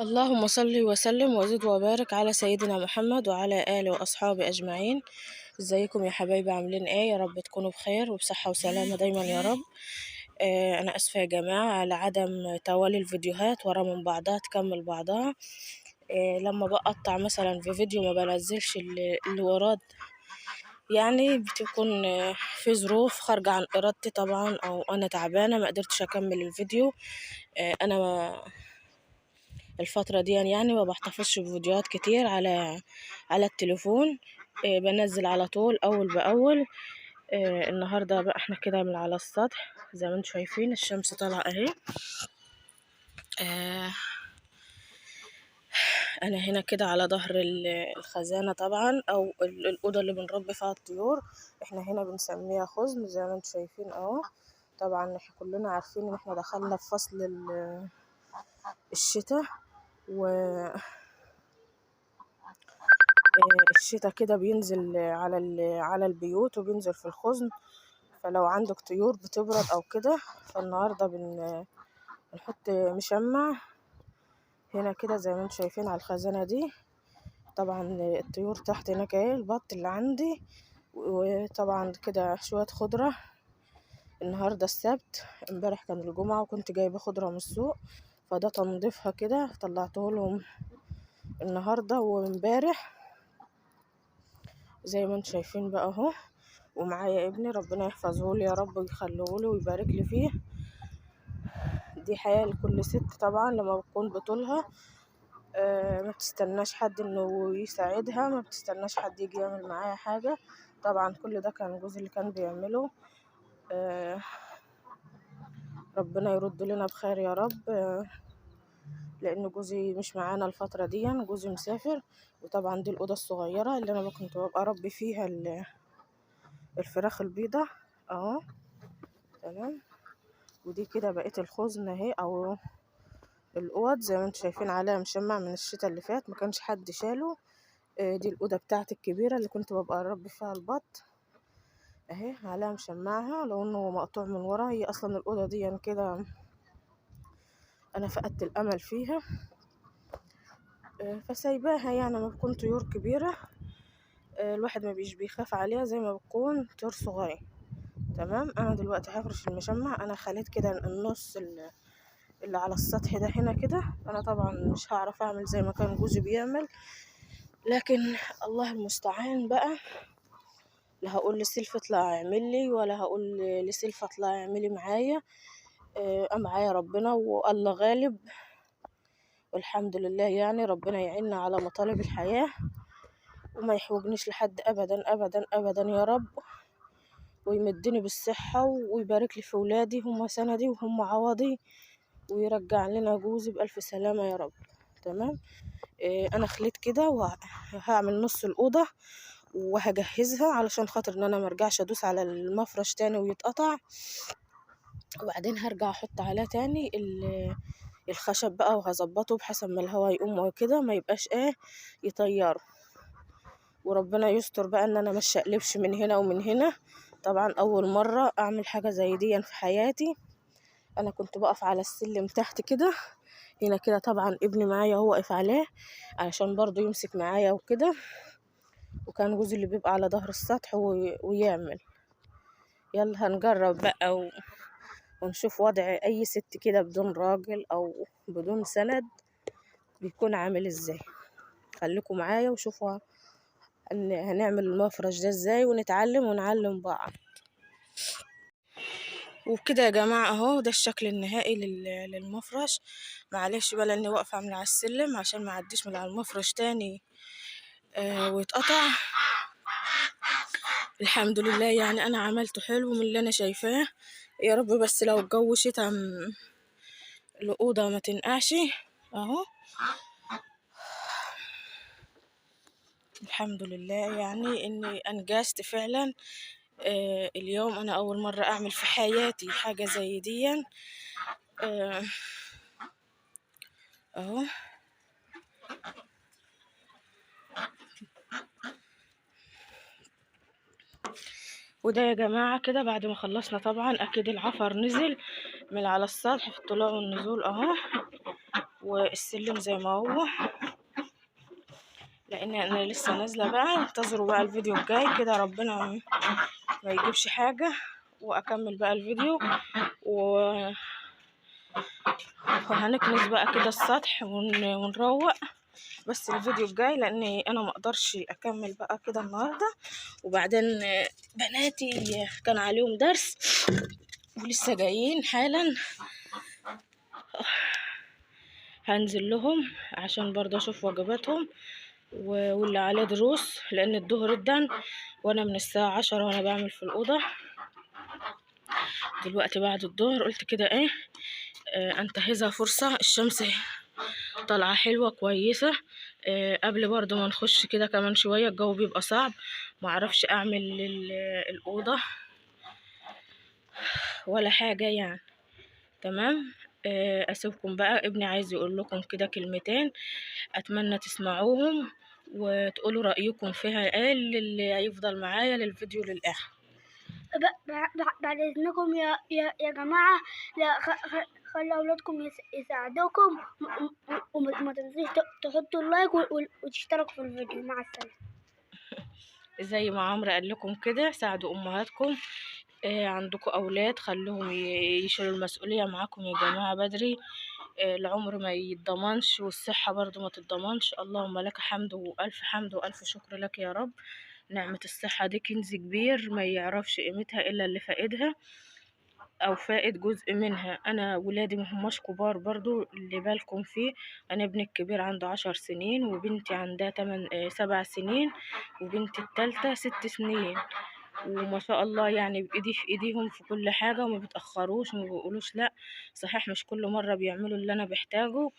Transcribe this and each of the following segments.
اللهم صل وسلم وزد وبارك على سيدنا محمد وعلى آله وأصحابه أجمعين. ازيكم يا حبايبي؟ عاملين ايه؟ يا رب تكونوا بخير وبصحة وسلامة دايما يا رب. انا اسفة يا جماعة على عدم توالي الفيديوهات ورا من بعضها تكمل بعضها. لما بقطع مثلا في فيديو ما بنزلش اللي وراه، يعني بتكون في ظروف خارجة عن ارادتي طبعا، او انا تعبانة ما قدرتش اكمل الفيديو. انا الفترة دي يعني ما بحتفظش بفيديوهات كتير على التليفون، بنزل على طول اول باول. النهاردة بقى احنا كده من على السطح زي ما انتم شايفين الشمس طالعة اهي. انا هنا كده على ظهر الخزانة طبعا، او الأوضة اللي بنربي فيها الطيور، احنا هنا بنسميها خزن زي ما انتم شايفين اهو. طبعا احنا كلنا عارفين ان احنا دخلنا في فصل الشتاء، و الشتاء كده بينزل على البيوت وبينزل في الخزن، فلو عندك طيور بتبرد او كده. فالنهارده بنحط مشمع هنا كده زي ما انتم شايفين على الخزانة دي. طبعا الطيور تحت هناك اهي، البط اللي عندي، وطبعا كده شوية خضرة. النهارده السبت، امبارح كان الجمعة وكنت جايبة خضرة من السوق، فده تنظيفها كده طلعته لهم النهارده وامبارح زي ما انتم شايفين بقى اهو. ومعايا ابني ربنا يحفظه لي يا رب ويخليه لي ويبارك لي فيه. دي حياة لكل ست طبعا لما بتكون بطولها، ما بتستناش حد انه يساعدها، ما بتستناش حد يجي يعمل معاها حاجة. طبعا كل ده كان جوزي اللي كان بيعمله. ربنا يرد لنا بخير يا رب، لان جوزي مش معانا الفترة دي، جوزي مسافر. وطبعا دي الأوضة الصغيرة اللي انا كنت ببقى اربي فيها الفراخ البيضة اهو، تمام. ودي كده بقية الخزن اهي، او الاوض زي ما انتم شايفين عليها مشمع من الشتاء اللي فات، ما كانش حد شاله. دي الأوضة بتاعتي الكبيرة اللي كنت ببقى اربي فيها البط اهي، عليها مشمعها لو انه مقطوع من ورا. هي اصلا الأوضة دي يعني كده انا فقدت الامل فيها، فسايباها. يعني ما بكون طيور كبيرة، الواحد ما بيش بيخاف عليها زي ما بتكون طيور صغير، تمام. انا دلوقتي هفرش المشمع. انا خليت كده النص اللي على السطح ده هنا كده. انا طبعا مش هعرف اعمل زي ما كان جوزي بيعمل، لكن الله المستعان بقى. لا هقول لسيلفا اطلع اعمل لي، ولا هقول لسيلفا اطلع اعملي معايا. معايا ربنا والله غالب، والحمد لله. يعني ربنا يعيننا على مطالب الحياة وما يحوجنيش لحد ابدا ابدا ابدا يا رب، ويمدني بالصحة ويبارك لي في ولادي، هم سندي وهم عوضي، ويرجع لنا جوزي بألف سلامة يا رب، تمام. انا خليت كده وهعمل نص الأوضة وهجهزها علشان خاطر ان انا مرجعش ادوس على المفرش تاني ويتقطع، وبعدين هرجع احط عليه تاني الخشب بقى وهظبطه بحسب ما الهوا يقوم وكده، ما يبقاش يطيره. وربنا يستر بقى ان انا ما اشقلبش من هنا ومن هنا. طبعا اول مرة اعمل حاجة زي دي في حياتي. انا كنت بقف على السلم تحت كده هنا كده، طبعا ابني معايا هو واقف عليه علشان برضو يمسك معايا وكده، وكان جوزي اللي بيبقى على ظهر السطح ويعمل. يلا هنجرب بقى ونشوف وضع اي ست كده بدون راجل او بدون سند بيكون عامل ازاي. خليكم معايا وشوفوا هنعمل المفرش ده ازاي، ونتعلم ونعلم بعض. وبكده يا جماعة اهو ده الشكل النهائي للمفرش. معلش بقى لاني واقفة عاملة على السلم عشان ما اعديش من على المفرش تاني، ويتقطع. الحمد لله يعني انا عملته حلو من اللي انا شايفاه. يا رب بس لو الجو شتا الأوضة ما تنقعش اهو. الحمد لله يعني اني انجزت فعلا. اليوم انا اول مرة اعمل في حياتي حاجة زي دي. اهو. وده يا جماعة كده بعد ما خلصنا طبعا اكيد العفر نزل من على السطح في الطلوع والنزول اهو. والسلم زي ما هو، لان انا لسه نازله بقى. انتظروا بقى الفيديو الجاي كده، ربنا ما يجيبش حاجة واكمل بقى الفيديو. وهنكنس بقى كده السطح ونروق بس الفيديو الجاي، لان انا ما اقدرش اكمل بقى كده النهارده. وبعدين بناتي كان عليهم درس ولسه جايين حالا، هنزل لهم عشان برضه اشوف واجباتهم واللي عليه دروس، لان الظهر ادن وانا من الساعة 10 وانا بعمل في الأوضة. دلوقتي بعد الظهر قلت كده ايه، انتهزها فرصة، الشمس طالعة حلوة كويسة. قبل برضو ما نخش كده كمان شوية الجو بيبقى صعب، ما اعرفش اعمل الأوضة ولا حاجة يعني. تمام. اسيبكم بقى، ابني عايز يقول لكم كده كلمتين، اتمنى تسمعوهم وتقولوا رأيكم فيها، ايه اللي هيفضل معايا للفيديو للآخر. بعد إذنكم يا جماعة، لا خلوا أولادكم يساعدوكم، وما تنسوش تحطوا اللايك وتشتركوا في الفيديو. مع السلامة. زي ما عمرو قال لكم كده، ساعدوا أمهاتكم، عندكم أولاد خلوهم يشيلوا المسؤولية معاكم يا جماعة بدري. العمر ما يتضمنش والصحة برضو ما تتضمنش. اللهم لك حمد وألف حمد وألف شكر لك يا رب. نعمة الصحة دي كنز كبير ما يعرفش قيمتها إلا اللي فائدها أو فائد جزء منها. أنا ولادي ما هماش كبار برضو اللي بالكم فيه، أنا ابني الكبير عنده 10 سنين، وبنتي عندها 7 سنين، وبنتي التالتة 6 سنين، وما شاء الله بإيدي في إيديهم في كل حاجة، وما بيتأخروش وما بيقولوش لأ. صحيح مش كل مرة بيعملوا اللي أنا بحتاجه،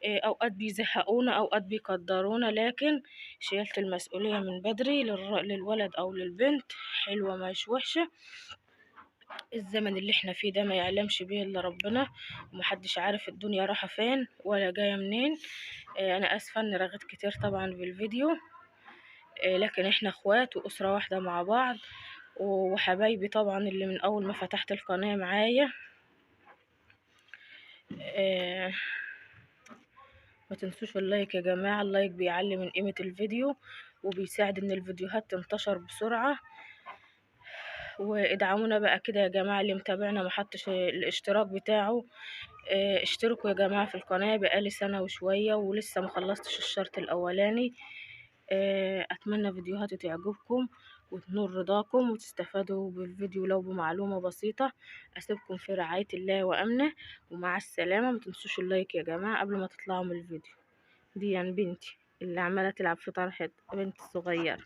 أوقات بيزهقونا أوقات بيقدرونا، لكن شيلة المسؤولية من بدري للولد أو للبنت حلوة مش وحشة. الزمن اللي احنا فيه ده ما يعلمش به إلا ربنا، ومحدش عارف الدنيا رايحة فين ولا جاية منين. أنا آسفة إني رغيت كتير طبعا في الفيديو، لكن احنا اخوات وأسرة واحدة مع بعض، وحبايبي طبعا اللي من أول ما فتحت القناة معايا. ما تنسوش ال like يا جماعة، ال like بيعلي من قيمة الفيديو وبيساعد ان الفيديوهات تنتشر بسرعة. وادعمونا بقى كده يا جماعة، اللي متابعنا ما حطش الاشتراك بتاعه، اشتركوا يا جماعة في القناة، بقالي سنة وشوية ولسه ما خلصتش الشرط الأولاني. أتمنى فيديوهاتي تعجبكم وتنور رضاكم وتستفادوا بالفيديو لو بمعلومة بسيطة. أسيبكم في رعاية الله وأمنه، ومع السلامة. ما تنسوش اللايك يا جماعة قبل ما تطلعوا من الفيديو. دي يعني بنتي اللي عمالة تلعب في طرحة، بنتي الصغيرة.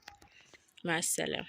مع السلامة.